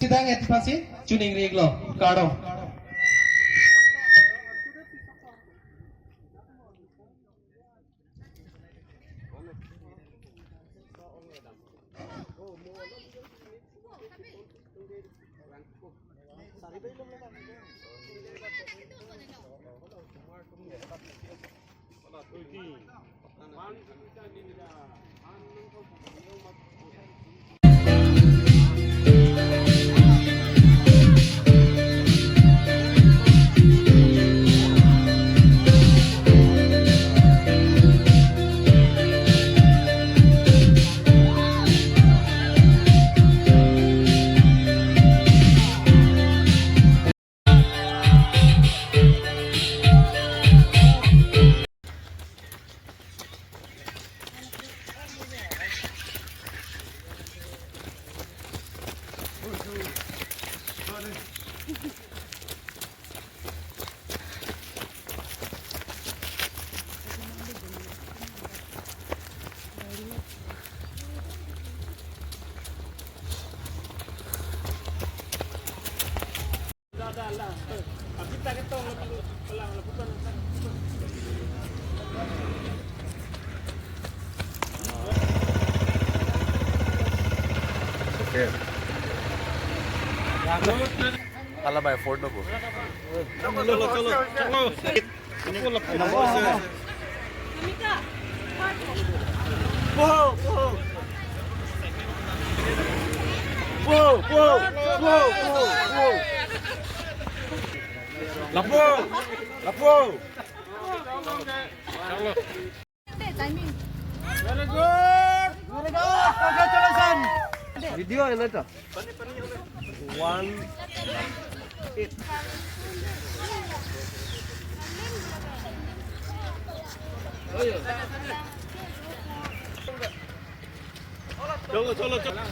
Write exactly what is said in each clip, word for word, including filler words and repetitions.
Chedang-et aphansi choningri-iklo, kardom. Okay. Ala by Ford Novo. Lapu! Lapu! Very good. Very good. Congratulations. Video hai na to? One. Cholo, cholo, cholo.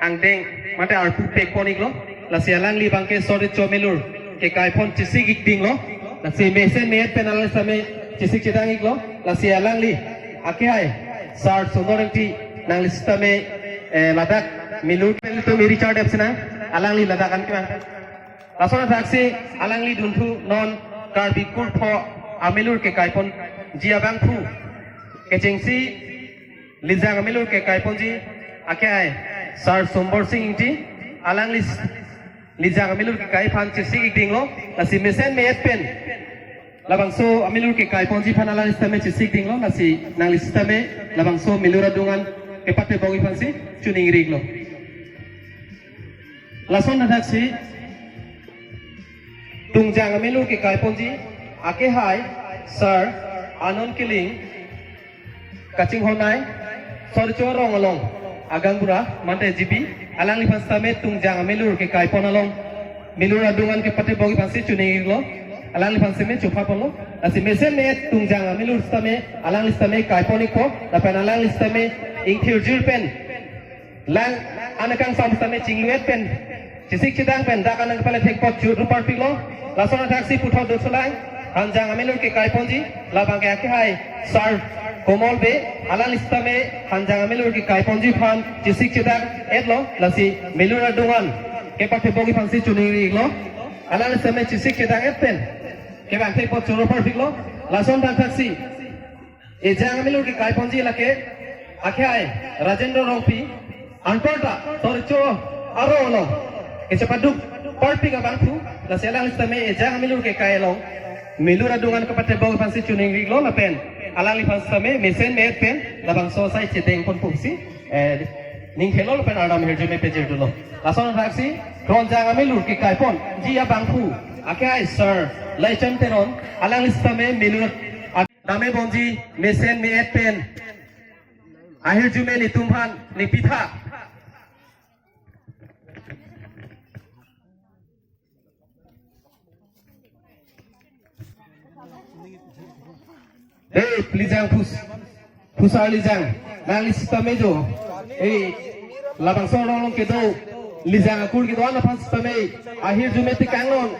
Angdeng mate arpu pekpon-iklo. Lasi alangli abangke Sor Recho Amelur kekai aphan chesik-ik dinglo. Lasi mesen me-et pen alangli sitame chesik chedang-iklo. Lasi alangli akehai Sar Sundor Engti, nangli sitame, eh, ladak Milur pen tum iri chardep sinang, alangli ladak an kevang. Lason athaksi alangli dunthu non Karbi Kurpho Amelur kekaiponji abangphu kechengsi Lijang Amelur kekaiponji akehai Sar Sombor Sing Engti, alangli s-, Lijang Amelur kekai aphan chesik-ik dinglo. Lasi mesen me-et pen labangso Amelur kekaiponji aphan alangli sitame chesik dinglo. Lasi nangli sitame labangso Milur adung an kepatebok-ik aphansi choningri-iklo. Lason athaksi Tungjang Amelur kekaiponji akehai Sar Anon Killing, kachinghon-ai Sor Recho arong along agaonbura mate G B, alangliphan sitame Tungjang Amelur kekaipon along Milur adung an kepatebok-ik aphansi choningri-iklo. Alangliphan sitame chopha ponlo. Lasi mesen me-et Tungjang Amelur sitame alangli sitame kaipon-ikpo, lapen alangli sitame ingthirjir pen lang anekang sam sitame chinglu-et pen chesik chedang pen dak anang pale thekpot churu parpiklo. Lason athaksi puthot dosolang Hanjang Amelur kekaiponji, labangke akehai Sar Komol Bey, alangli sitame Hanjang Amelur kekaiponji aphan chesik chedang-etlo. Lasi Milur adung an kepatebok-ik aphansi choningri-iklo. Alangli sitame chesik chedang-et pen kevang thekpot choro parpiklo. Lason athaksi Ejang Amelur kekaiponji lake akehai Rajendra Rongpi, anparta Sor Recho arong along kechepaduk parpik abangphu. Lasi alangli sitame Ejang Amelur kekai along Milur adung an kepatebok-ik aphansi choningri-iklo, lapen alangliphan sitame mesen me-et pen labangso asai chedeng ponpo pusi, eh, ning thelo lapen ardam ahirjume pejirdulo. Lason athaksi Kronjang Amelur kekaiponji abangphu akehai Sar Laichan Teron, alangli sitame Milur ad-, dame bomji mesen me-et pen ahirjume netum aphan nepitha. Hey, Lijang Phus-, Phusar Lijang, nangli sitame jo. Hey, labangso arong along kedo Lijang akur kedo-an aphan sitame ahirjume tekangnon.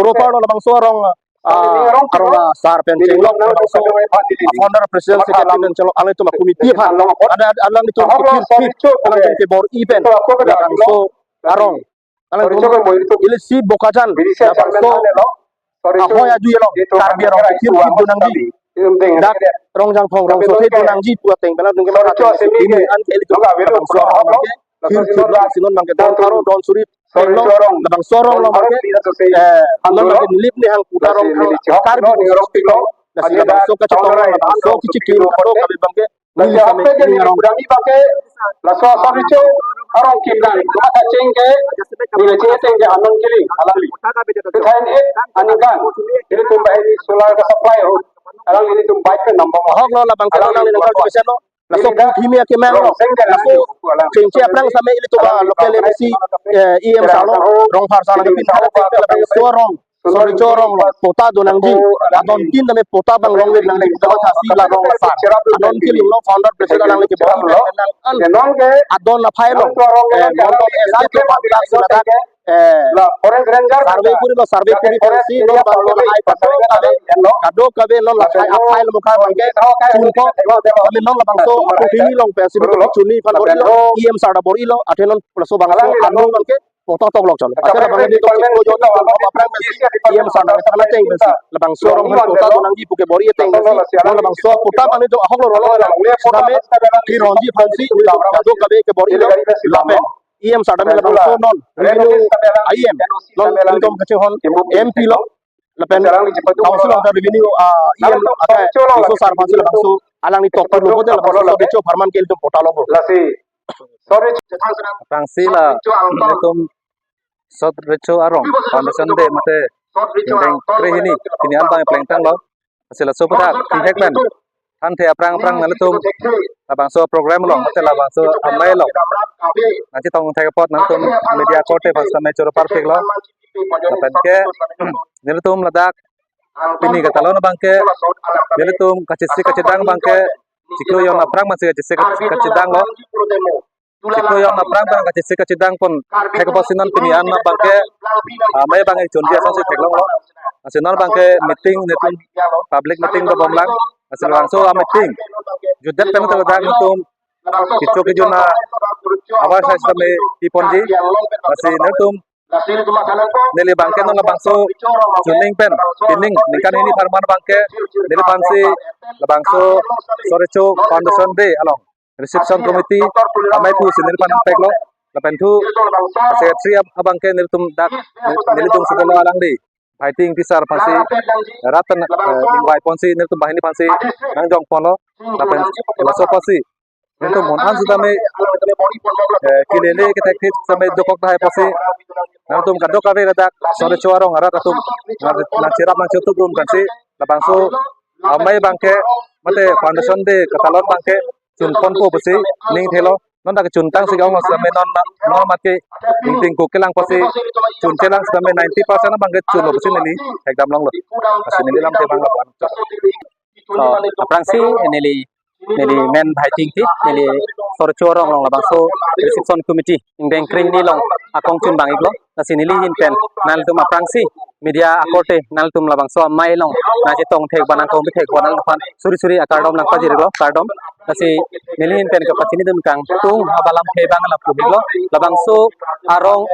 Choro apharlo labangso arong, ah, arong asar pen chenglok labangso founder, president, secretary pen chenglok alanglitum a-committee aphan. Ada, ada alanglitum kepir kepir alanglitum kebor-i pen labangso arong. Alanglitum ilisi Bokajan labangso ahoi ajuji along Karbi arong kepir kepir do nangji. Dak Rongjangphong rongsopi do nangji pu ateng pen alanglitum kematha ateng si kimi an ke ilitum labangso arong ke kepir kepir do nangji. Non abangke don pharo don suri pen along labangso arong along abangke, eh, non abangke Nilip Nihang Kuta Rong Thang Karbi District along. Lasi labangso kachetong, labangso kachikim kadokave abangke neli sitame ning arong. Laso asar recho arong kim nang, kematha cheng ke, neli cheng ateng ke Anon Killing, alangli. Two thousand eight aningkan, ilitum bahini solar ka-supply ahut, alangli ilitum bike pen nangpon. Ahoklo labangke alangli nangkal jumesen lo. Laso kuthimi akemang lo. Laso chengche aphrang sitame ilitum a-local M A C, eh, E M sar lo, Rongphar sar lo, pin hala tengke labangso arong, asar recho arong along patta do nangji. Adon tin tame patta abang longvek nangji, kematha si la rong asar. Anon Killing along founder president alangli kebor-i pen nang an adon aphai along, eh, Mondol S D atum aphan si ladak, eh, survey kuri lo, survey kuri pensi non abangke lahai kadokave, kadokave non lahai aphai along mukha abangke chunpo. Kami non labangso kuthimi along pensi bor-i chunji aphan bor-i lo, E M sar ta bor-i lo, athe non laso bangso arong abangke patta tok lok chon. Athe labang ilitum chiklo jon aphrang pensi E M sar nangthan ateng pensi labangso arong aphan patta do nangji pu kebor-i ateng pensi non labangso patta abang ilitum ahoklo rolo. Sitame keronji aphansi ilitum kadokave kebor-i lo lapen E M sar tame labangso non revenue E M, non ilitum kachinghon M P lo lapen council along ta revenue, ah, E M lo, athe laso sar aphansi labangso alangli tok pilo pote labangso asar recho apharman ke ilitum patta longpo. Lasi asar recho aphrangsi la ilitum asar recho arong foundation day mate ingdeng krehini pini an abang plengtanglo. Lasi laso aputhak thik pen thanthe aphrang aphrang nanglitum labangso program along mate labangso amei along nangchetong thek apot nangtum media korte aphan sitame choro parpiklo. Lapen ke nelitum ladak pini katalon abangke nelitum kachesik kachedang abangke chiklo jon aphrang pensi kachesik kachedanglo. Chiklo jon aphrang pen kachesik kachedang pon thek apotsi non pini an abangke, ah, amei abang chonji asonsi theklonglo. Lasi non abangke meeting nelitum public meeting dobomlang. Lasi labangso a-meeting jutdet pen ladak nelitum kecho kejun a-award sai sitame piponji. Lasi nelitum Neli abangke non labangso chuning pen, pining ningkan hini apharman abangke neliphansi labangso Sorecho Foundation Day along reception committee amei pusi neliphan peklo, lapen thu secretary ab-, abangke nelitum dak, nelitum sibolo alangli Bhaiting Tisar aphansi rat an, eh, ingvai ponsi nelitum banghini aphansi nangjong ponlo, lapen laso apotsi nelitum mon an sitame, eh, kelele kethekthe sitame dokok tahai apotsi nangtum kadokave ladak Sorecho arong arat atum nang, nangcherap nangchetup rum pensi labangso amei abangke mate Foundation Day katalon abangke chunponpo pusi ning thelo. Non dak chuntang si gaon sitame non, non mate ingting ko kelang pusi chunchelang sitame ninety percent abangke chunlo pusi neli ekdam longlo. Lasi neli lamthe abang lapu-an. So, aphrangsi neli, neli men Bhaiting Ti, neli Sorecho arong along labangso reception committee ingdeng krehini along akong chunbang iklo. Lasi neli ahin pen nanglitum aphrangsi media akorte nanglitum labangso amei along nangchetong thek ba nangkong thek ba nangliphan suri suri akardom nangpajir iklo, kardom. Lasi neli ahin pen kapachinidun kangtung haba lamthe abang lapu iklo. Labangso arong,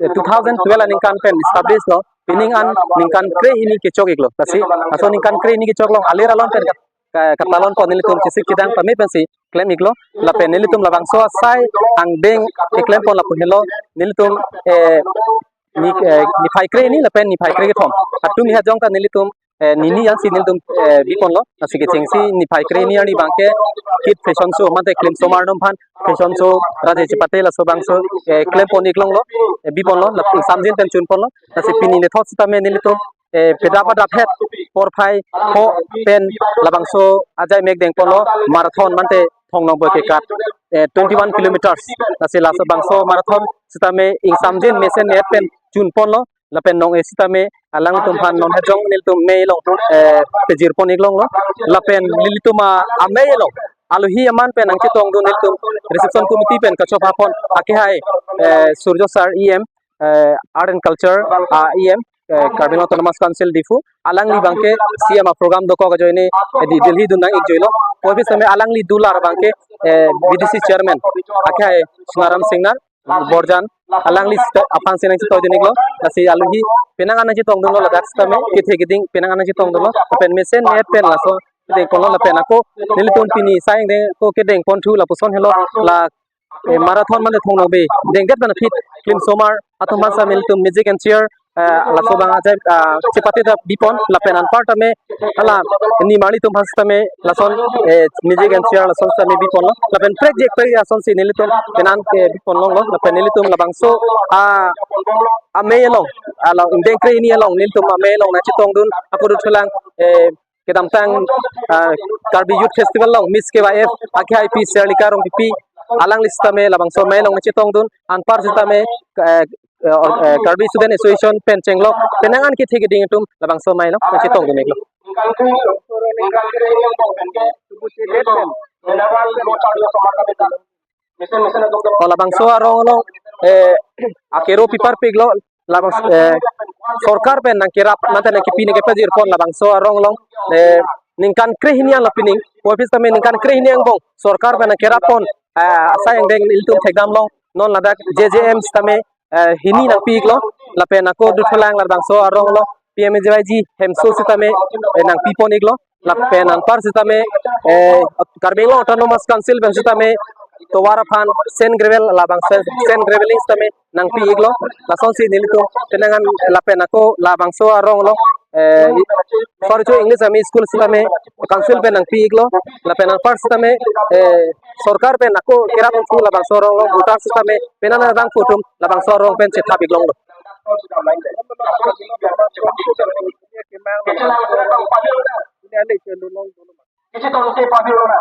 eh, two thousand twelve aningkan pen establish lo, pining an ningkan krehini kechok iklo. Lasi laso ningkan krehini kechok along alir alon pen kat-, ka-, katalon pon nelitum chesik kedang pame pensi klem iklo. Lapen nelitum labangso asai angdeng keklem pon lapu helo, nelitum, eh, ni, eh, niphai krehini lapen niphai krekethom atum ni hajong ta nelitum, eh, nini ansi nelitum, eh, biponlo. Lasi kechengsi niphai krehini arni abangke kit fashion show mate klim somar atum aphan fashion show raje chepate laso abangso, eh, klem pon iklonglo, eh, biponlo, lapen ingsamjin pen chunponlo. Lasi pini nethot sitame nelitum, eh, pedap adap het porphai pho pen labangso ajai mek dengponlo, marathon mate Thong Nongboi kekat, eh, twenty-one kilometers. Lasi laso abangso marathon sitame ingsamjin mesen et pen chunponlo. Lapen non-e sitame alangtum aphan non hajong nelitum amei along, eh, pejir pon iklonglo. Lapen nelitum a-, amei along alohi aman pen nangchetongdun nelitum reception committee pen kachopha pon akehai, eh, Surjo sir E M, eh, Art and Culture, ah, E M, eh, Karbi Anglong Autonomous Council Diphu, alangli abangke C M a-program dokok ajoine, eh, di Delhi dun nang-ikjoilo. Puvoiphit sitame alangli dular abangke, eh, B D C chairman akehai Sonaram Singnar, Borjan, alangli sita-, aphansi nangchetongdun iklo. Lasi alohi penang an nangchetongdunlo ladak sitame, kethe keding penang an nangchetongdunlo. Lapen mesen et pen laso dengponlo lapen ako nelitum pini asai angdeng ko kedeng ponthu lapuson helo, la, eh, marathon mate Thong Nongboi dengdet pen aphi klim somar atum aphan sitame nelitum music and chair, eh, laso abang ajai, ah, chepate ta bipon lapen anpar tame hala nimarli atum aphan sitame lason, eh, music and chair lason sitame biponlo. Lapen prek jek prek asonsi nelitum penang ke biponlonglo. Lapen nelitum labangso, ah, amei along, along ingdeng krehini along nelitum amei along nangchetongdun ako dothulang, eh, kedamtang, ah, Karbi Youth Festival along Miss K Y F akehai pi Serlika Rongpipi, alangli sitame labangso amei along nangchetongdun, anpar sitame, eh, eh, or, eh, Karbi Student Association pen chenglok penang an kethe keding atum labangso amei along nangchetongdun iklo. O labangso arong along, eh, akero piparpiklo, labang, eh, sorkar pen nangkerap mate nangkepi nangkepajir pon labangso arong along, eh, ningkan krehini an lo pining, puvoiphit sitame ningkan krehini angbong sorkar pen nangkerap pon, eh, asai angdeng ilitum thekdamlong, non ladak J J M sitame, eh, hini nangpi iklo, lapen ako dothulang labangso arong along P M A G Y G hemso sitame, eh, nangpi pon iklo, lapen anpar sitame, eh, Karbi Anglong Autonomous Council pen sitame tovar aphan sand gravel labang sand, sand graveling sitame nangpi iklo. Lasonsi nelitum penang an lapen ako labangso arong along, eh, Sorecho English Army School sitame council pen nangpi iklo. Lapen anpar sitame, eh, sorkar pen ako kerap ongtu labangso arong along voter sitame penang an adang pu atum labangso arong pen chethap iklonglo.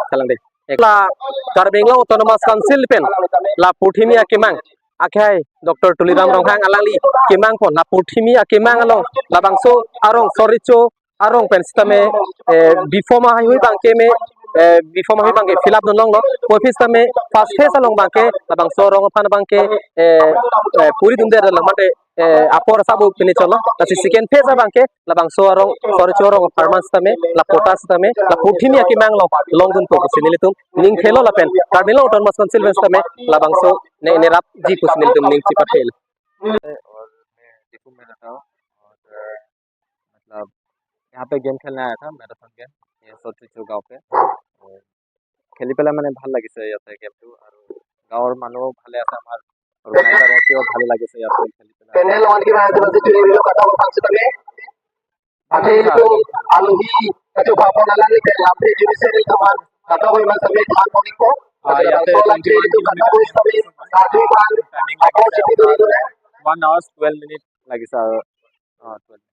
Kalang dei. La Karbi Anglong Autonomous Council pen la purthimi akemang akehai Doctor Tuliram Ronghang alangli kemang pon la purthimi akemang along labangso arong Sorecho arong pen sitame, eh, B form ahui abangke me, eh, B form ahui abangke fill up dunlonglo. Puvoiphit sitame first phase along abangke labangso arong aphan abangke, eh, eh, puri dunde lo mate, eh, apor sabu pini cholo. Lasi second phase abangke labangso arong, Sorecho arong apharman sitame, la patta sitame, la purthimi akemang along longdunpo pusi nelitum ning thelo lapen Karbi Anglong Autonomous Council pen sitame labangso ne nerapji pusi nelitum ning chepathelo. को मैं रहता हूँ। और, अ, मतलब, यहाँ पे गेम खेलने आया था, मैराथन गेम, ये सोचुचु गाँव पे। और খেলি পেলাই মানে ভাল লাগিছে ইয়াতে গেমটো। আৰু গাঁৱৰ মানুহ ভালে আছে, আমাৰ অৰ্গেনাইজাৰ এতিয়াও ভালে লাগিছে ইয়াতে খেলি পেলাই। Panel one কিবা আছে, বাজে চুৰি বুলি কথা কৈ আছে তুমি। আজি এইটো আলহী, এইটো ভাবনা লাগে যে লাভে জিনিছে এইটো মান, কথা কৈ ইমান চবে ধান মনিব। আহ, ইয়াতে টুৱেণ্টি ওৱান কিলোমিটাৰ। টাইমিং লাগিছে আপোনাৰ ওৱান আৱাৰ্ছ টুৱেলভ মিনিট লাগিছে আৰু, অ, টুৱেলভ।